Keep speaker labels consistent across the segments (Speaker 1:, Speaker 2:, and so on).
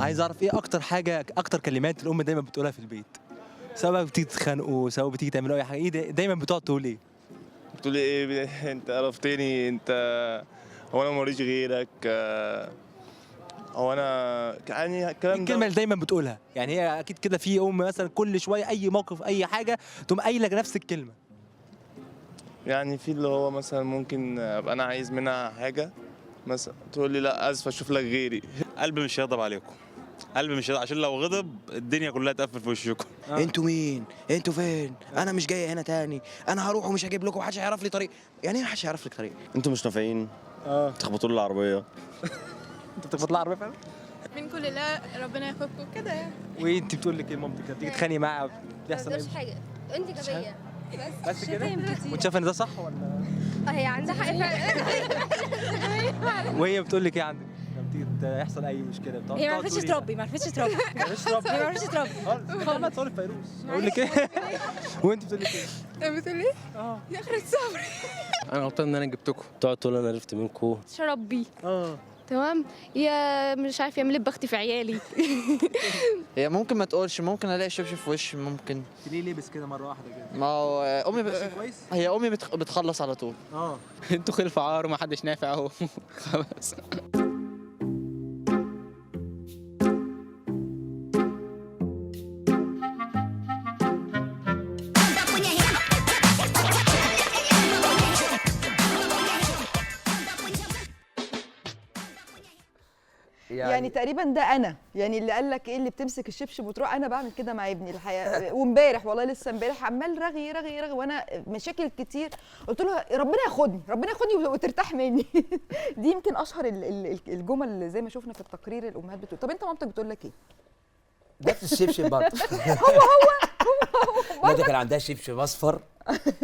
Speaker 1: عايز اعرف ايه اكتر حاجة، اكتر كلمات الام دايما بتقولها في البيت، سواء بتيجي تتخانقوا، سواء بتيجي تعملوا اي حاجة، ايه دايما بتقعد تقول ايه؟
Speaker 2: بتقولي ايه؟ انت قرفتني، انت هو انا ماليش غيرك، هو انا يعني الكلام ده.
Speaker 1: الكلمة اللي دايما بتقولها، يعني هي اكيد كده في ام مثلا كل شوية اي موقف اي حاجة تقوم قايله نفس الكلمة.
Speaker 2: يعني في اللي هو مثلا ممكن ابقى انا عايز منها حاجة مثلا تقول لي لا اسف اشوف لك غيري.
Speaker 3: قلبي مش هيغضب عليكم، قلبي مش هيغضب، عشان لو غضب الدنيا كلها تقفل في وشكم.
Speaker 4: انتوا مين؟ انتوا فين؟ انا مش جاي هنا تاني، انا هروح ومش هجيب لكم، محدش هيعرف لي طريق. يعني ايه محدش هيعرف لك طريق؟
Speaker 5: انتوا مش نافعين، تخبطوا لي العربية.
Speaker 1: انت بتخبط لها العربية فعلا؟
Speaker 6: من كل لا ربنا ياخدكم كده يعني.
Speaker 1: وانت بتقول لك ايه مامتك بتيجي تتخانقي معاها بيحصل ايه؟
Speaker 7: حاجة انت غبية
Speaker 1: بس كده؟ وانت شايفه ان ده صح ولا؟
Speaker 7: هي عندها حق فعلا.
Speaker 1: وهي بتقول لك ايه عندك؟ لما بتيجي يحصل اي مشكلة بتقعد
Speaker 8: هي ما عرفتش تربي، ما عرفتش تربي،
Speaker 1: ما عرفتش تربي،
Speaker 8: ما عرفتش تربي
Speaker 1: خالص. تقول فيروز اقول لك ايه؟ وانت بتقول لك ايه؟
Speaker 6: بتقول ايه؟ يا اخرة صبري.
Speaker 9: انا غلطان ان انا جبتكم.
Speaker 10: تقعد تقول انا عرفت منكم.
Speaker 7: شربي تمام يا مش عارف يعمل بختي في عيالي.
Speaker 11: هي ممكن ما تقولش، ممكن الاقي شبشب في وشي، ممكن
Speaker 1: ليه لبس كده مرة واحدة كده؟
Speaker 11: ما هو امي
Speaker 1: كويس؟
Speaker 11: هي امي بتخلص على طول.
Speaker 9: انتوا خلف عار ومحدش نافع اهو. خلاص.
Speaker 12: يعني تقريبا ده انا، يعني اللي قال لك ايه اللي بتمسك الشبشب وتروح، انا بعمل كده مع ابني الحقيقة. وامبارح والله لسه امبارح عمال رغي رغي رغي وانا مشاكل كتير، قلت له ربنا ياخدني، ربنا ياخدني وترتاح مني. دي يمكن اشهر الجمل اللي زي ما شفنا في التقرير الامهات بتقول. طب انت مامتك بتقول لك ايه؟
Speaker 13: نفس الشبشب برضه.
Speaker 12: هو
Speaker 13: لا ده كان عندها شبشب اصفر.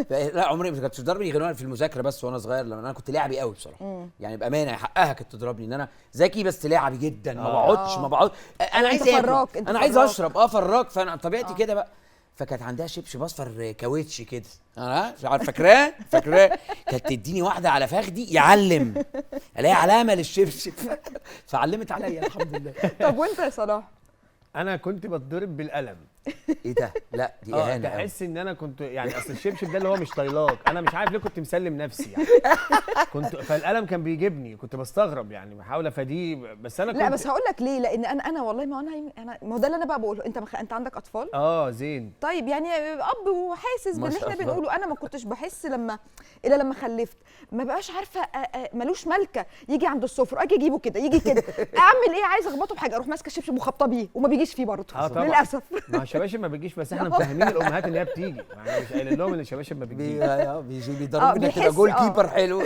Speaker 13: لا عمري ما كانت تضربني غير وانا في المذاكرة بس، وانا صغير لما انا كنت لاعبي قوي بصراحة. يعني بامانه حقها كانت تضربني ان انا ذكي بس لاعبي جدا، ما بقعدش ما بقعد، انا عايز اكل، انا عايز اشرب، فراك، فانا طبيعتي كده بقى. فكانت عندها شبشب اصفر كاوتش كده، انا مش عارف فاكراه فاكراه، كانت تديني واحدة على فخدي يعلم، الاقي علامة للشبشب. فعلمت عليا الحمد لله.
Speaker 12: طب وانت يا صلاح؟
Speaker 14: انا كنت بتضرب بالقلم.
Speaker 13: ايه ده؟ لا دي اهانه.
Speaker 14: تحس ان انا كنت يعني اصل الشبشب ده اللي هو مش طايلاك، انا مش عارف ليه كنت مسلم نفسي يعني. كنت فالقلم كان بيجيبني، كنت بستغرب يعني، بحاول افاديه بس انا كنت
Speaker 12: لا بس هقول لك ليه، لان انا والله ما انا ما هو ده اللي انا بقى بقوله. انت عندك اطفال؟
Speaker 14: زين.
Speaker 12: طيب يعني اب وحاسس باللي احنا بنقوله. انا ما كنتش بحس لما الا لما خلفت، ما بقاش عارفه ملوش ملكه، يجي عند السفرة اجي اجيبه كده، يجي كده، اعمل ايه؟ عايز اخبطه بحاجة، اروح ماسكه الشبشب وخبطه بيه وما بيجيش فيه برضه للاسف.
Speaker 14: ما الشباشب ما بتجيش، بس احنا مفهمين الامهات ان هي بتيجي، يعني مش قايلين لهم ان الشباشب ما بتجيش.
Speaker 13: بيجي بيضربوا انك تبقى goalkeeper حلو.